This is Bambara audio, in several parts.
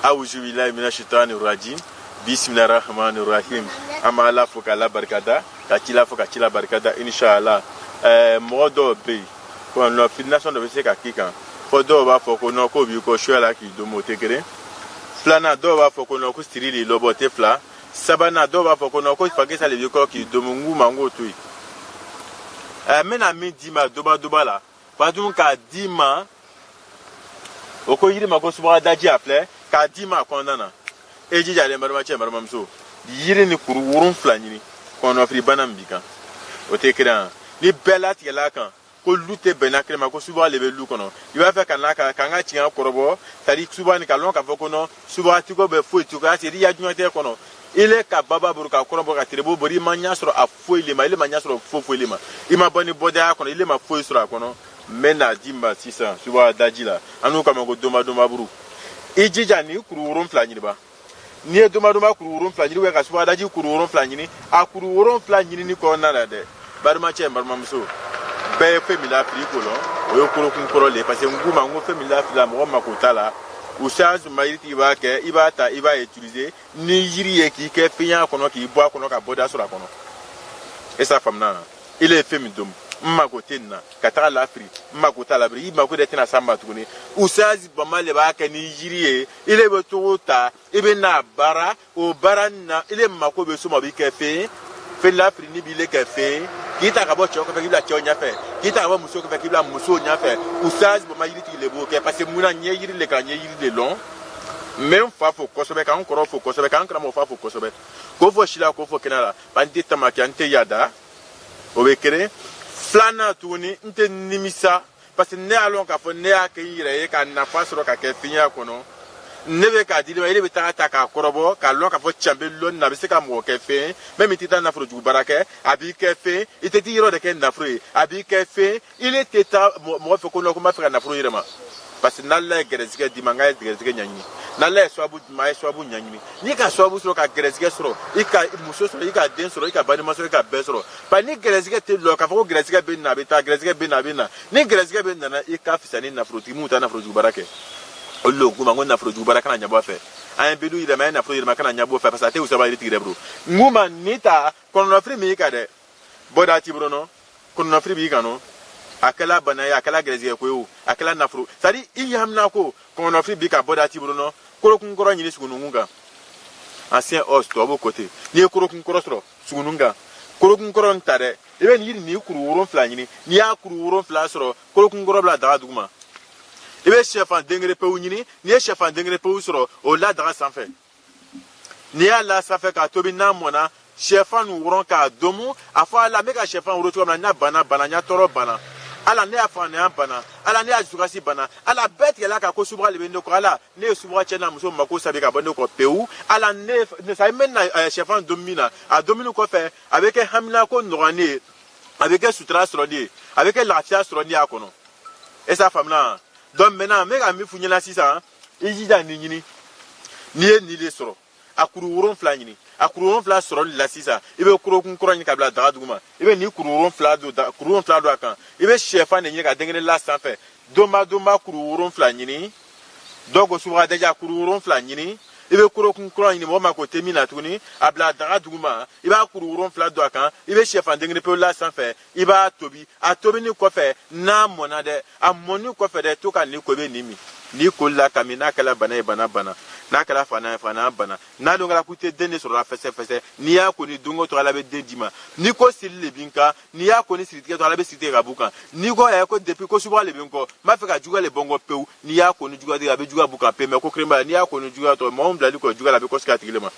Awuzu bilahi mina shaitani rajim, bisimilahi rahmani rahim. An b'Ala fo k'Ala barikada, ka cila fo ka cila barikada. Inshallah, mɔgɔ dɔw bɛ yen ko nɔ nasɔn dɔ bɛ se ka k'i kan, fɔ dɔw b'a fɔ ko nɔ k'o b'i kɔ suya la k'i domo, o tɛ kelen. Filanan, dɔw b'a fɔ ko nɔ ko siri de lɔbɔ, o tɛ fila. Sabanan, dɔw b'a fɔ ko nɔ ko fakisa de b'i kɔ k'i domo. N k'u ma n k'o to yen. N bɛna min d'i ma doba doba la, Fadun k'a d'i ma, o ko yiri ma ko subaga daji, a filɛ k'a d'i ma a kɔnɔna na. E jija dɛ, n balimacɛ, n balimamuso, yiri ni kuru 7 ɲini. Kɔnɔfili bana min b'i kan, o tɛ kelen ni bɛɛ latigɛla kan ko lu tɛ bɛnna kelen ma, ko subaga le bɛ lu kɔnɔ. I b'a fɛ ka n'a ka k'an ka tiɲɛ kɔrɔbɔ, c'est-à-dire subaga nin ka lɔn k'a fɔ ko nɔ subaga tigo bɛ foyi tigo y'a seri i ya diɲɛtigɛ kɔnɔ. I le ka baba bolo ka kɔrɔbɔ ka terebo bolo, i ma ɲɛ sɔrɔ a foyi le ma, i le ma ɲɛ sɔrɔ foyi foyi le ma, i ma bɔ ni bɔdaya kɔnɔ, i le ma foyi sɔrɔ a kɔnɔ. N bɛ n'a d'i ma sisan subaga daji la, an n'u kama ko donba donba buru. I jija nin kuru 7 ɲini ba. N'i ye donba donba kuru 7 ɲini ou ka subaga daji kuru 7 ɲini, a kuru 7 ɲinini kɔnɔna la dɛ, balimacɛ, n balimamuso, bɛɛ ye fɛn min lafili ko lɔn, o ye kolokun kɔrɔ le ye. Parce que n k'u ma n ko fɛn min lafili la, mɔgɔ mako t'a la. Usaz mayiritigi b'a kɛ, i b'a ta, i b'a utiliser ni yiri ye k'i kɛ fɛn y'a kɔnɔ, k'i bɔ a kɔnɔ, ka bɔda sɔrɔ a kɔnɔ. E sa faamuna na, i le ye fɛn min domu, n mako tɛ nin na ka taga lafili, n mako t'a la. I mako de tɛna s'a ma tuguni. Usaz bama le b'a kɛ ni yiri ye. I le bɛ togo ta, i bɛ n'a baara, o baara nin na, i le mako bɛ so ma, o b'i kɛ fɛn fɛn lafili ni b'i le kɛ fɛn k'i ta ka bɔ cɛw kɔfɛ k'i bila cɛw ɲɛfɛ, k'i ta ka bɔ muso kɔfɛ k'i bila musow ɲɛfɛ. Usaz bama yiritigi le b'o kɛ. Parce que mun na? N ye yiri le kalan, n ye yiri de lɔn. N bɛ n fa fo kosɛbɛ, k'an kɔrɔ fo kosɛbɛ, k'an karamɔgɔ fa fo kosɛbɛ, k'o fɔ si la, k'o fɔ kɛnɛ la. Ba n tɛ tamaki, n tɛ yada, o bɛ kelen. Filanan tuguni, n tɛ nimisa, parce que ne y'a lɔn k'a fɔ ne y'a kɛ n yɛrɛ ye ka nafa sɔrɔ ka kɛ fiɲɛ kɔnɔ. Ne bɛ k'a di ma, e de bɛ taga ta k'a kɔrɔbɔ, k'a lɔn k'a fɔ can bɛ lɔnni na, a bɛ se ka mɔgɔ kɛ fɛn même i tɛ taa nafolo jugu baara kɛ, a b'i kɛ fɛn. I tɛ t'i yɔrɔ de kɛ nafolo ye, a b'i kɛ fɛn. I le tɛ taa mɔgɔ fɛ ko non, ko n b'a fɛ ka nafolo yɛrɛ ma. Parce que n'Ala ye gɛrɛsɛgɛ d'i ma, n k'a ye gɛrɛsɛgɛ ɲɛɲini. N'Ala ye sababu d'i ma, a ye sababu ɲɛɲini. N'i ka sababu sɔrɔ ka gɛrɛsɛgɛ sɔrɔ, i ka muso sɔrɔ, i ka den sɔrɔ, i ka balima sɔrɔ, i ka bɛɛ sɔrɔ. Parce ni gɛrɛsɛgɛ tɛ lɔ k'a fɔ ko gɛrɛsɛgɛ bɛ na, a bɛ taa, gɛrɛsɛgɛ bɛ na, a bɛ na. Ni gɛrɛsɛgɛ bɛ nana, i ka fisa ni nafolotigi minnu taa nafolojugu baara kɛ. Olu le k'u ma ko nafolojugu baara kana ɲɛbɔ a fɛ. An ye bɛdu yɛlɛma, an ye nafolo yɛlɛma, kana ɲɛbɔ fɛ, parce que a tɛ wusaba yiritigi yɛrɛ bolo. N k'u ma nin ta kɔnɔnafili min y'i kan dɛ, bɔda t'i bolo nɔ, kɔnɔnafili b'i kan nɔ, a kɛla bana ye, a kɛla gɛrɛsɛgɛ ko ye o, a kɛla nafolo, c'est à dire i hamina ko kɔnɔnafili b'i kan, bɔda t'i bolo nɔ. Korokun kɔrɔ ɲini sugunukun kan, ancien os tubabu ko ten. N'i ye korokun kɔrɔ sɔrɔ sugunun kan, korokun kɔrɔ nin ta dɛ, i bɛ nin yiri nin kuru 7 ɲini. N'i y'a kuru 7 sɔrɔ, korokun kɔrɔ bila daga duguma. I bɛ sɛfan denkelen pewu ɲini. N'i ye sɛfan denkelen pewu sɔrɔ, o la daga sanfɛ. N'i y'a la sanfɛ k'a tobi, n'a mɔnna, sɛfan nin wɔrɔn k'a domu. A fɔ ala, n bɛ ka sɛfan woro cogo min na, n y'a bana bana, n y'a tɔɔrɔ bana, ala ne y'a faamuya bana, ala ne y'a dusukasi bana, ala bɛɛ tigɛla ka ko subaga de bɛ ne kɔ, ala ne ye subaga cɛ n'a muso mako sabi ka bɔ ne kɔ pewu. Ala ne sa n bɛ na sɛfan don min na, a domuni kɔfɛ, a bɛ kɛ haminako nɔgɔyalen ye, a bɛ kɛ sutura sɔrɔli ye, a bɛ kɛ lafiya sɔrɔli ye a kɔnɔ. E s'a faamuna? Donc maintenant, n bɛ ka min f'u ɲɛna sisan, i jija nin ɲini. N'i ye nin de sɔrɔ, a kuru 7 ɲini. A kuru 7 sɔrɔli la sisan, i bɛ korokun kɔrɔ ɲini ka bila daga duguma. I bɛ nin kuru 7 don, kuru 7 don a kan. I bɛ sɛfan de ɲini ka den kelen la sanfɛ. Donba donba kuru 7 ɲini, dɔw ko subaga kuru 7 ɲini. I bɛ korokun kɔrɔ ɲini, mɔgɔ ma k'o tɛ min na tuguni, a bila daga duguma. I b'a kuru 7 don a kan, i bɛ sɛfan den kelen pewu la sanfɛ, i b'a tobi. A tobini kɔfɛ, n'a mɔna dɛ, a mɔni kɔfɛ dɛ, to ka nin ko, i bɛ nin min. N'i koli la ka min, n'a kɛla bana ye, bana bana, n'a kɛla fana ye, fana bana, n'a dun kɛra k'u tɛ den de sɔrɔ la fɛsɛ fɛsɛ, n'i y'a ko ni donko tɔgɔ, Ala bɛ den d'i ma. N'i ko siri le b'i kan, n'i y'a ko ni siritigɛ tɔgɔ, Ala bɛ siri tigɛ ka b'u kan. N'i ko yɛrɛ ko depuis ko subaga le bɛ n kɔ, n b'a fɛ ka juguya le bɔ n kɔ pewu, n'i y'a ko ni juguya tigɛ, a bɛ juguya b'u kan pewu. Mɛ ko kelen b'a la, n'i y'a ko ni juguya tɔgɔ, mɔgɔ min bilali kɔ juguya la, a bɛ kɔsigi a tigi le ma.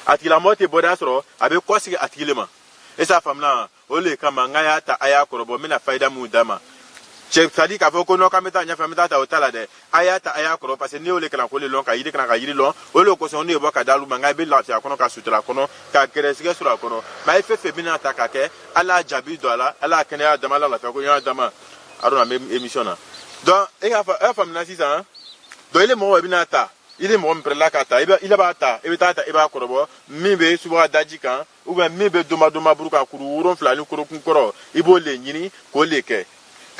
A tigilamɔgɔ tɛ bɔda sɔrɔ, a bɛ kɔsigi a tigi le ma. E s'a faamuya? O le kama n k'a y'a ta, a y'a kɔrɔbɔ. N bɛna fayida mun d'a ma cɛ, c'est à dire k'a fɔ ko non, k'an bɛ taa ɲɛfɛ, an bɛ taa ta, o t'a la dɛ. A y'a ta, a y'a kɔrɔ, parce que ne y'o le kalan, k'o le lɔn, ka yiri kalan, ka yiri lɔn. O le kosɔn ne ye bɔ ka d'alu ma. Nka i bɛ lafiya a kɔnɔ, ka sutura a kɔnɔ, ka gɛrɛsɛgɛ sɔrɔ a kɔnɔ. Mɛ a ye fɛn fɛn bɛna ta k'a kɛ, Ala y'a jaabi don a la, Ala y'a kɛnɛya dama, Ala lafiya ko ɲɔgɔn dama. Aruna, an bɛ émission na. Donc e y'a fa, e y'a faamuya sisan. Donc ile mɔgɔ i bɛna ta, i ni mɔgɔ min pɛrɛla ka ta, i b'a ta, i bɛ taa ta, i b'a kɔrɔbɔ. Min bɛ subaga daji kan ou bien min bɛ donba donba buru kan, kuru 7 ni korokun kɔrɔ, i b'o le ɲini k'o le kɛ.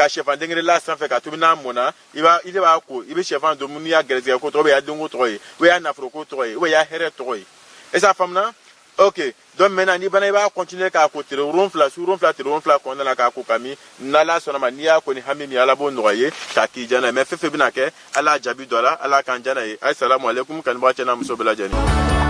Ka sɛfan den kelen la sanfɛ ka tobi. N'a mɔnna, i b'a i de b'a ko. I bɛ sɛfan dun n'i y'a gɛrɛsɛgɛ ko tɔgɔ, y'a denko tɔgɔ ye, o y'a nafolo ko tɔgɔ ye, o y'a hɛrɛ tɔgɔ ye. Est ce que a faamuna? Ok, donc maintenant, n'i bana, i b'a continuer k'a ko tile 7, su 7, tile 7 kɔnɔna na, k'a ko ka min. N'Ala sɔnna ma, n'i y'a ko ni hami min ye, Ala b'o nɔgɔya ye k'a k'i jana ye. Mais fɛn fɛn bɛna kɛ, Ala y'a jaabi don a la. Ala k'an jana ye. Ayi, salamu aleykum, kanubaga cɛ n'a muso bɛɛ lajɛlen.